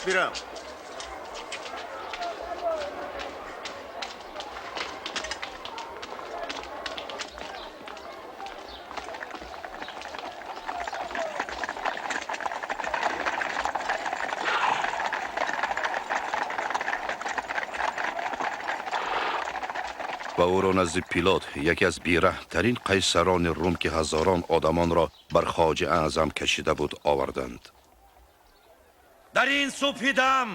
Бирав. Ва ӯро назди Пилот, яке аз бераҳмтарин қайсарони Рум, ки ҳазорон одамонро бар Хоҷа Аъзам кашида буд, оварданд. Дар ин субҳидам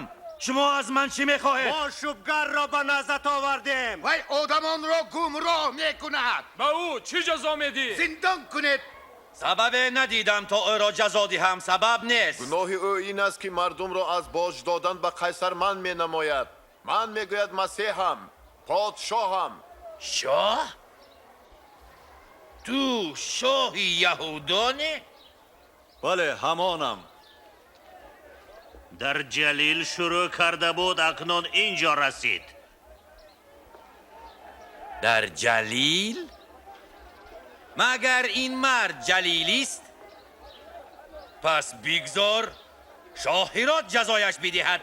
шумо аз ман чӣ мехоҳед? Мо шубгарро ба наздат овардем. Вай одамонро гумроҳ мекунад. Ба ӯ чӣ ҷазо медиҳӣ? Зиндон кунед. Сабабе надидам, то ӯро ҷазо диҳам. Сабаб нест. Гуноҳи ӯ ин аст, ки мардумро аз боҷ додан ба қайсар манъ менамояд. Ман мегӯяд: масеҳам, подшоҳам. Шоҳ? Ту шоҳи яҳудонӣ? Бале, ҳамонам. Дар Ҷалил шурӯъ карда буд, акнун ин ҷо расид. Дар Ҷалил? Магар ин мард ҷалилист? Пас бигзор шоҳ Ҳирод ҷазояш бидиҳад.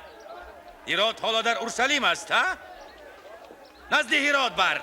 Ҳирод ҳоло дар Уршалим аст, ҳа? Назди Ҳирод бар.